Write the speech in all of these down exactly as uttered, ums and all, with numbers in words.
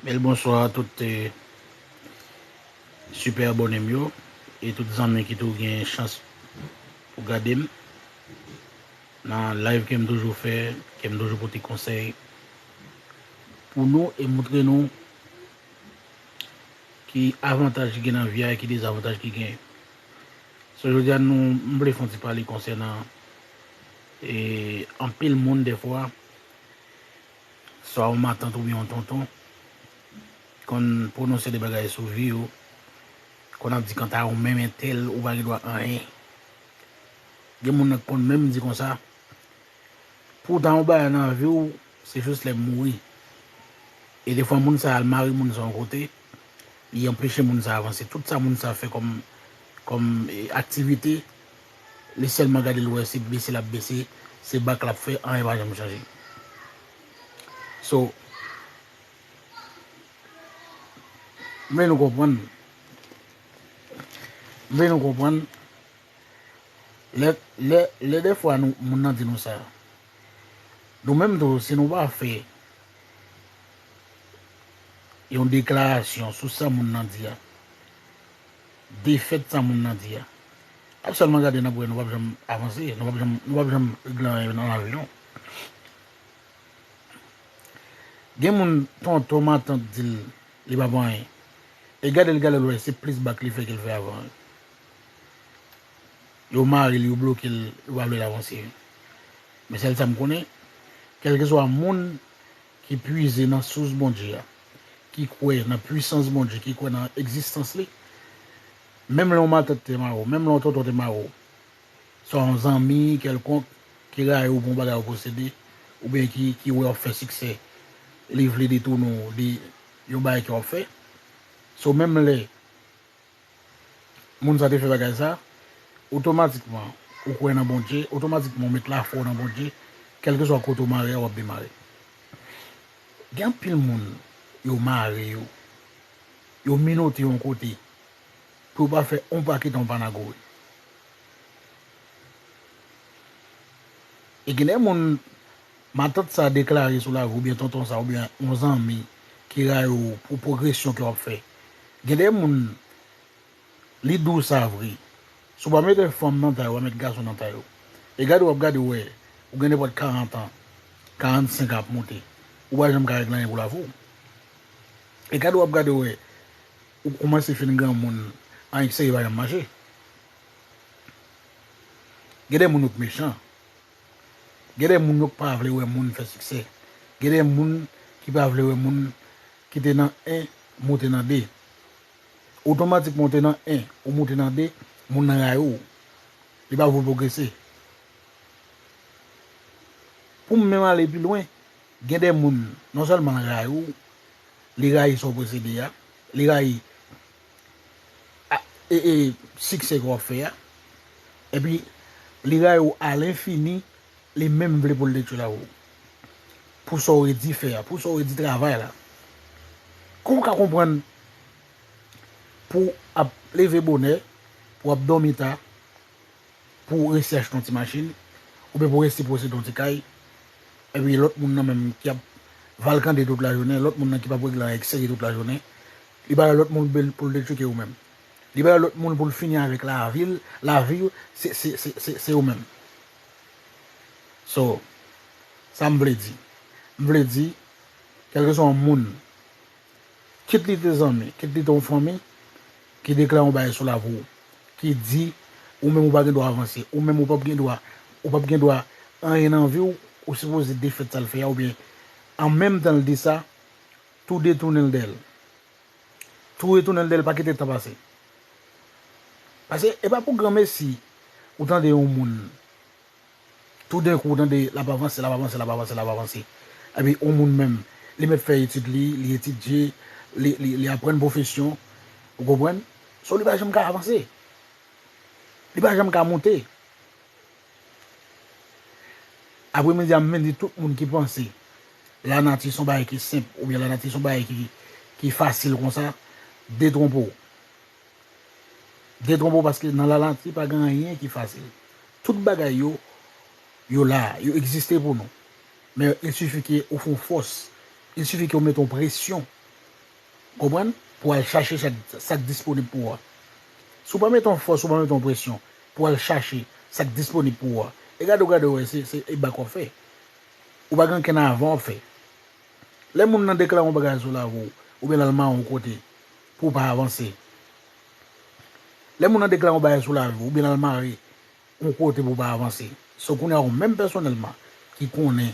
Bèl bonswa a tout, eh, sipè abòne m yo e tout zanmi ki tou gen chans pou gade m nan live ke m toujou fè, ke m toujou pote konsèy pou nou e montre nou ki avantaj ki gen nan vi a e ki dezavantaj ki gen. So, jodi a, nou, m vle fè yon ti pale konsènan, eh, anpil moun, dèfwa, swa yon matant oubyen yon tonton, konn pwononse de bagay sou vi w, konn ap di kanta ou menm entèl, ou pa gen dwa anyen. Gen moun nan k konn menm di konsa, pou w ta yon bagay nan vi w, se jis lè m mouri. E defwa moun sa al mare moun sa yon kote, li anpeche moun sa avanse. Tout sa moun sa fè kòm, kòm, eh, aktivite, li sèlman gade l wè se bese l ap bese, se bak l ap fè, anyen pa janm chanje. So, m vle nou konprann, m vle nou konprann, lè, lè, lè defwa nou, moun nan di nou sa, nou menm tou, si nou pa fè yon deklarasyon sou sa moun nan di a, defèt sa moun nan di a, ap sèlman gade n ap wè nou p ap janm avanse, nou p ap janm, nou p ap janm regle anyen nan lavi nou. Gen moun, tonton, matant di l, li p ap anyen. E gade l, gade l wè, se plis bak li fè ke l fè avan. Yo mare l, yo bloke l, yo pa vle l avanse. Men sèl sa m konnen, kèlkeswa moun ki pwize nan sous Bondye a, ki kwè nan pwisans Bondye, ki kwè nan egzistans li, menm lè yon matant te mare w, menm lè yon tonton te mare w, swa yon zanmi kèlkonk ki rayi w pou yon bagay ou posede, oubyen ki, ki wè w ap fè siksè, li vle detounen w de yon bagay ke w ap fè. So, menm lè moun sa te fè bagay sa, otomatikman, ou kwè nan Bondye, otomatikman, ou met lafwa w nan Bondye, kèlkeswa kote w mare a, w ap demare. Gen anpil moun, yo mare yo, yo minote yon kote, pou yo pa fè yon pa kite yon pa nan gou. E gen de moun, matant sa deklare sou lavi w, oubyen tonton sa, oubyen yon zanmi ki rayi w pou pwogresyon ke w ap fè. Gen de moun, li di w sa vre. Si w pa mete fanm nan tay ou, w pa met gason nan tay ou. E gade w ap gade w wè, ou gen nenpòt karant an, karannsenk an ap monte. Ou pa janm ka regle anyen pou lavi w. E gade w ap gade w wè, ou kòmanse fin granmoun, anyen ki serye pa janm mache. Gen de moun yo k mechan. Gen de moun yo k pa vle wè moun fè siksè. Gen de moun ki pa vle wè moun ki te nan en, moute nan de. Otomatikman ou te nan en, ou moute nan de, moun nan rayi w. Li pa vle w pwogrese. Pou m menm ale pi lwen, gen de moun, non sèlman l rayi w, li rayi sa w posede a, li rayi a, e, e, siksè ke w ap fè a, epi li rayi w a lenfini, li menm vle pou l detwi lavi w. Pou sa w redi fè a, pou sa w redi travay la. Kòman w ka konprann pou w ap leve bonè, pou w ap dòmi ta, pou w resi achte yon ti machin, oubyen pou w resi posede yon ti kay, epi lòt moun nan menm ki ap valkande tout lajounen, lòt moun nan ki p ap regle anyen, ki serye tout lajounen, li ba lòt moun pou l, pou l detwi ke ou menm. Li ba lòt moun pou l fini avèk lavi l, lavi w, se, se, se, se, se ou menm. So, sa m vle di? M vle di, kèlkeswa yon moun, kit li te zanmi, kit li te yon fanmi, ki deklare yon bagay sou lavi w, ki di, ou menm ou pa gen dwa avanse, ou menm ou p ap gen dwa, ou p ap gen dwa anyen nan vi w, ou sipoze defèt sa l fè a, oubyen an menm tan l di sa, tou detounen l dèyè l. Tou retounen l dèyè l, pa kite tan pase. Paske e pa pou granmesi ou tande yon moun, toudenkou ou tande l ap avanse, l ap avanse, l ap avanse, l ap avanse. Epi yon moun menm, li mèt fè etid li, li etidye, li, li, li aprann pwofesyon, ou konprann? So, li pa janm ka avanse. Li pa janm ka monte. Apremidi a, m vin di tout moun ki panse lanati se yon bagay ki senp, oubyen lanati se yon bagay ki, ki fasil konsa, detwonpe w. Detwonpe w paske nan lanati pa gen anyen ki fasil. Tout bagay yo, yo la, yo egziste pou nou. Men il sifi ke ou fè yon fòs, il sifi ke ou mete yon presyon Konprann? Pou al chache sa, sa k disponib pou ou a. Si w pa mete yon fòs, ou pa mete yon presyon, pou al chache sa k disponib pou ou a. E gade w, gade w, wè, se, se e bak w ap fè. Ou pa gen ankenn avan w ap fè. Lè moun nan deklare yon bagay sou lavi w, oubyen l al mare yon kote, pou w pa avanse. Lè moun nan deklare yon bagay sou lavi w, oubyen l al mare yon kote pou w pa avanse. So, kounye a, ou menm pèsonèlman, ki konnen,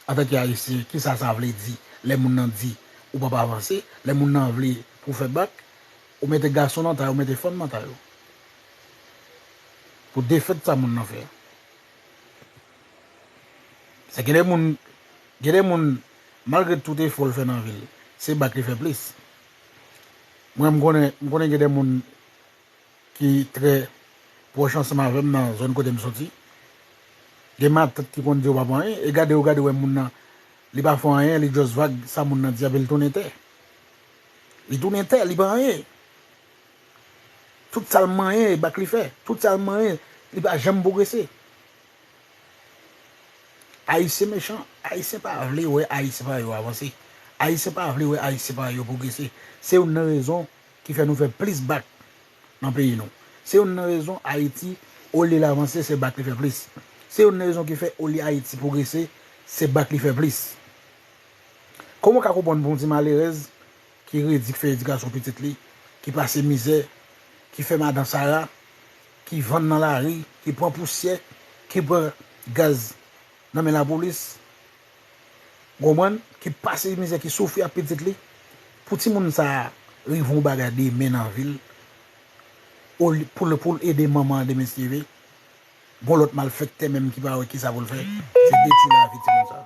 antanke Ayisyen, kisa sa vle di, lè moun nan di, ou p ap avanse, lè moun nan vle pou w fè bak, ou mete gason nan ta yo, ou mete fanm nan ta yo. Pou defèt sa moun nan fè a. Se gen de moun, gen de moun, malgre tout efò l fè nan vi l, se bak li fè plis. Mwen, m konnen, m konnen gen de moun ki trè pwòch ansanm avè m nan zòn kote m soti. Gen matant ki konn di yo p ap anyen, e gade yo, gade wè moun nan, li pa fè anyen, li just vag, sa moun nan di a, epi l tounen tè. Li tounen tè, li pa anyen. Tout sa l manyen, e bak li fè. Tout sa l manyen, li pa janm pwogrese. Ayisyen mechan, Ayisyen pa vle wè Ayisyen pa yo avanse. Ayisyen pa vle wè Ayisyen pa yo pwogrese. Se youn nan rezon ki fè nou fè plis bak nan peyi nou. Se youn nan rezon Ayiti, olye l avanse, se bak li fè plis. Se youn nan rezon ki fè olye Ayiti pwogrese, se bak li fè plis. Kòman w ka konprann pou yon ti malerèz ki redi, ki fè edikasyon pitit li, ki pase mizè, ki fè madan sara, ki vann nan lari, ki pran pousyè, ki pran gaz nan men lapolis, w konprann, ki pase mizè, ki soufri ak pitit li, pou timoun sa a rive yon bagay demen nan vi l, pou l, pou l ede manman an demen se leve, gon lòt malfektè menm ki pa wè kisa pou l fè, se detwi lavi timoun sa a.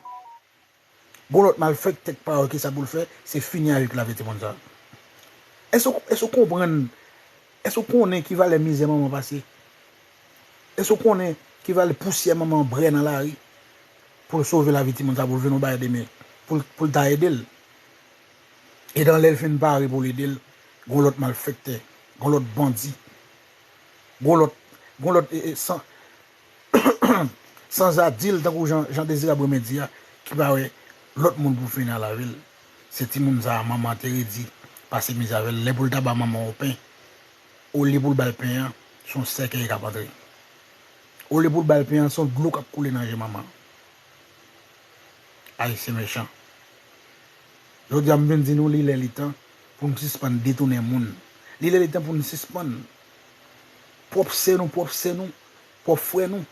Gon lòt malfektè k pa wè kisa pou l fè, se fini avèk lavi timoun sa. Èske, èske w konprann, èske w konnen ki valè mizè manman pase? Èske w konnen ki valè pousyè manman brè nan lari pou l sove lavi timoun sa, pou l vin yon bagay demen, pou l, pou l ta ede l? E dan lè l fin pare pou l ede l, gon lòt malfektè, gon lòt bandi, gon lòt, gon lòt, e, e, san, sanzadil tankou jan, jan Dezirab renmen di a, ki pa wè lòt moun pou fini a lavi l. Se timoun sa a manman te redi pase mizè avè l. Lè pou l ta ba manman yon pen, olye pou l ba l pen an, se yon sèkèy k ap antre. Olye pou l ba l pen an, se yon dlo k ap koule nan je manman. Ayisyen mechan. Jodi a, m vin di nou, li lè li tan pou n sispann detounen moun. Li lè li tan pou n sispann pwòp sè nou, pwòp sè nou, pwòp frè nou,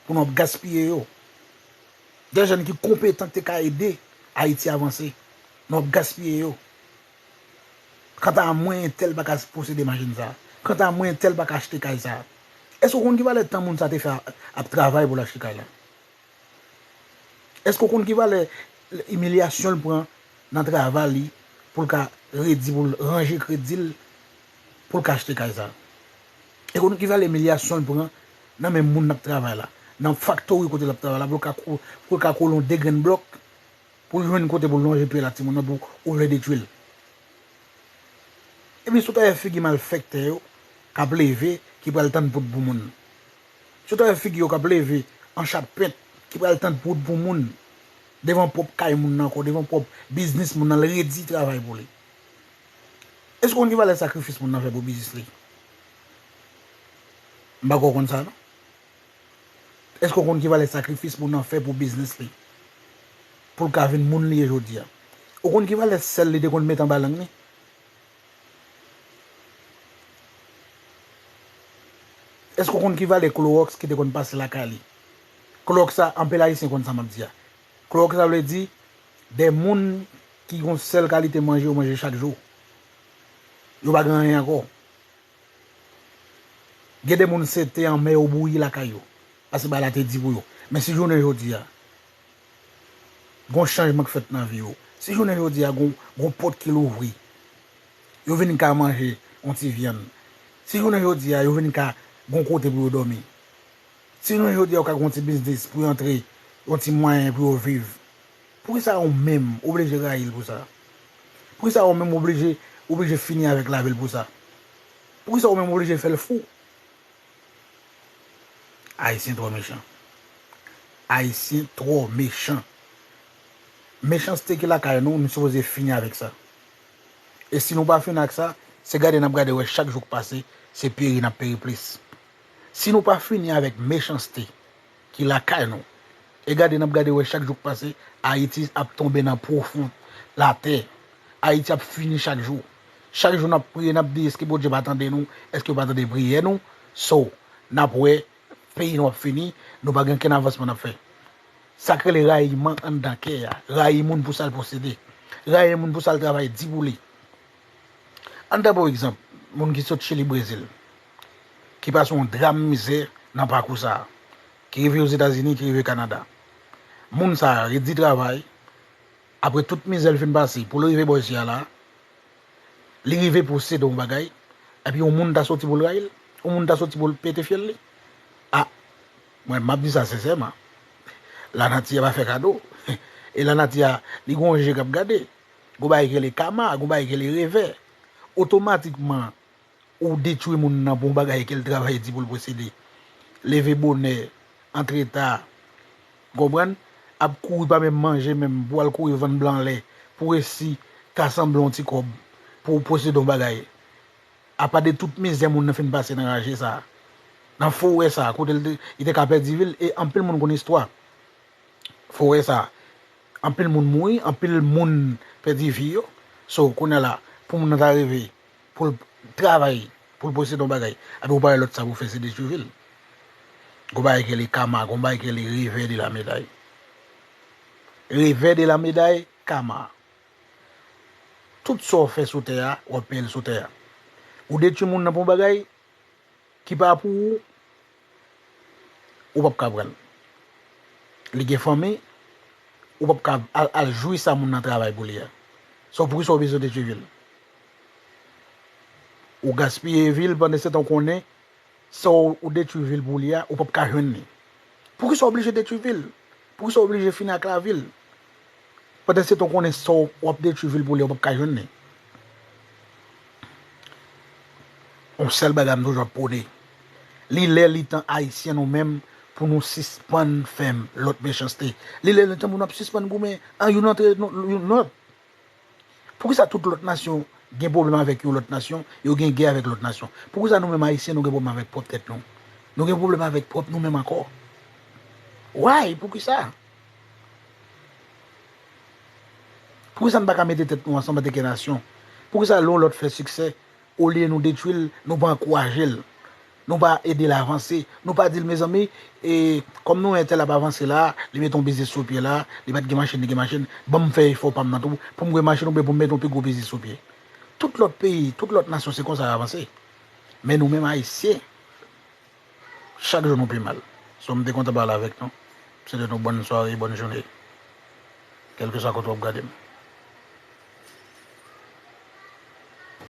pou n ap gaspiye yo. De jèn ki konpetan, ki te ka ede Ayiti avanse, n ap gaspiye yo. Kanta mwen, entèl pa ka posede machin sa a. Kanta mwen, entèl pa ka achte kay sa a. Èske w konn ki valè tan moun sa a te fè ap travay pou l achte kay la? Èske w konn ki valè imilyasyon l pran nan travay li pou l ka redi, pou l ranje kredi l, pou l ka achte kay sa? E konn ki valè imilyasyon l pran nan men moun l ap travay la, nan faktori kote l ap travay la, pou l ka kou-, pou l ka kole yon de grenn blòk, pou l jwenn kote pou l lonje pye l ak timoun nan, pou ouvè detwi l? Epi sou travè figi malfektè yo k ap leve, ki pral tann poud pou moun. Sou travè figi yo k ap leve an chat pent, ki pral tann poud pou moun, devan pwòp kay moun nan ankò, devan pwòp biznis moun nan, l redi travay pou li. Èske w konn ki valè sakrifis moun nan fè pou biznis li? M pa kwè w konn sa, non. Èske w konn ki valè sakrifis moun nan fè pou biznis li? Pou l ka vin moun li ye jodi a. Ou konn ki valè sèl li te konn met anba lang li? Èske w konn ki valè klowòks ki te konn pase lakay li? Klowòks sa, anpil Ayisyen konn sa m ap di a. Klowòks sa vle di, de moun ki gon sèl kalite manje yo manje chak jou. Yo pa gen anyen ankò. Gen de moun se te anmè yo bouyi lakay yo, paske bagay la te di pou yo. Men si jounen jodi a, gon chanjman k fèt nan vi yo, si jounen jodi a, gon, gon pòt ki louvri, yo vin ka manje yon ti vyann, si jounen jodi a, yo vin ka gon kote pou yo dòmi, si jounen jodi a, yo ka gon ti biznis pou yo antre yon ti mwayen pou yo viv, poukisa ou menm oblije rayi l pou sa? Poukisa ou menm oblije, oblije fini avèk lavi l pou sa? Poukisa ou menm oblije fè l fou? Ayisyen twò mechan. Ayisyen twò mechan. Mechanste ki lakay nou, nou sipoze fini avèk sa. E si nou pa fini ak sa, se gade n ap gade wè chak jou k pase, se peri n ap peri plis. Si nou pa fini avèk mechanste ki lakay nou, e gade n ap gade wè chak jou k pase, Ayiti ap tonbe nan pwofon latè. Ayiti ap fini chak jou. Chak jou n ap priye, n ap di, èske Bondye pa tande nou? Èske yo pa tande priyè nou? So, n ap wè, peyi nou ap fini, nou pa gen okenn avansman n ap fè. Sa k rele rayiman anndan kè a, rayi moun pou sa l posede, rayi moun pou sa l travay di pou li. Ann pran pou egzanp, moun ki sot Chili, Brezil, ki pase yon dram mizè nan pakou sa a, ki rive Ozetazini, ki rive Kanada. Moun sa a redi travay, apre tout mizè l fin pase, pou l rive bò isi a la, li rive posede yon bagay, epi yon moun ta soti pou l rayi l, yon moun ta soti pou l pete fyèl li. A, mwen, m ap di sa sensèman. Lanati a pa fè kado. E lanati a, li gon je k ap gade. Gon bagay ki rele kama, gon bagay ki rele revè. Otomatikman, ou detwi moun nan pou yon bagay ke l travay di pou l posede. Leve bonè, antre ta, konprann? Ap kouri pa menm manje menm, pou al kouri vann blan lè, pou resi ka sanble yon ti kòb, pou w posede yon bagay. Apa de tout mizè moun nan fin pase nan raje sa, nan forè sa, kote l te, li te ka pèdi vi l, e anpil moun konn istwa forè sa. Anpil moun mouri, anpil moun pèdi vi yo. So, kounye a la, pou moun nan ta rive, pou l travay, pou l posede yon bagay, epi ou pa wè lòt sa pou fè, se detwi vi l. Gon bagay ki rele kama, gon bagay ki rele revè de la meday. Revè de la meday, kama. Tout sa w fè sou tè a, w ap peye l sou tè a. Ou detwi moun nan pou yon bagay ki pa pou ou, ou p ap ka pran l. Li gen fanmi, ou p ap ka al, al jwi sa moun nan travay pou li a. So, poukisa w bezwen detwi vi l? Ou gaspiye vi l, pandan se tan w konnen sa w, ou detwi vi l pou li a, ou p ap ka jwenn li. Poukisa w oblije detwi vi l? Poukisa w oblije fini ak lavi l? Pandan se tan w konnen sa w ap detwi vi l pou li a, ou p ap ka jwenn li. Yon sèl bagay m toujou ap pwone. Li lè, li tan Ayisyen nou menm pou nou sispann fè lòt mechanste. Li lè, li tan pou n ap sispann goumen an youn antre youn lòt. Poukisa tout lòt nasyon gen pwoblèm avèk yon lòt nasyon, yo gen gè avèk lòt nasyon? Poukisa nou menm Ayisyen nou gen pwoblèm avèk pwòp tèt nou? Nou gen pwoblèm avèk pwòp nou menm ankò? Why? Poukisa? Poukisa n pa ka mete tèt nou ansanm antanke nasyon? Poukisa lè yon lòt fè siksè, olye nou detwi l, nou pa ankouraje l? Nou pa ede l avanse. Nou pa di l, mezanmi, e, kòm nou wè entèl ap avanse la, li mete yon biznis sou pye la, li pa t gen machin, li gen machin, ban m fè efò pa m nan tou, pou m gen machin oubyen pou m mete yon pi gwo biznis sou pye. Tout lòt peyi, tout lòt nasyon, se konsa y avanse. Men nou menm Ayisyen, chak jou nou pi mal. So, m te kontan pale avèk nou. M swete nou bòn sware, bòn jounen. Kèlkeswa kote w ap gade m.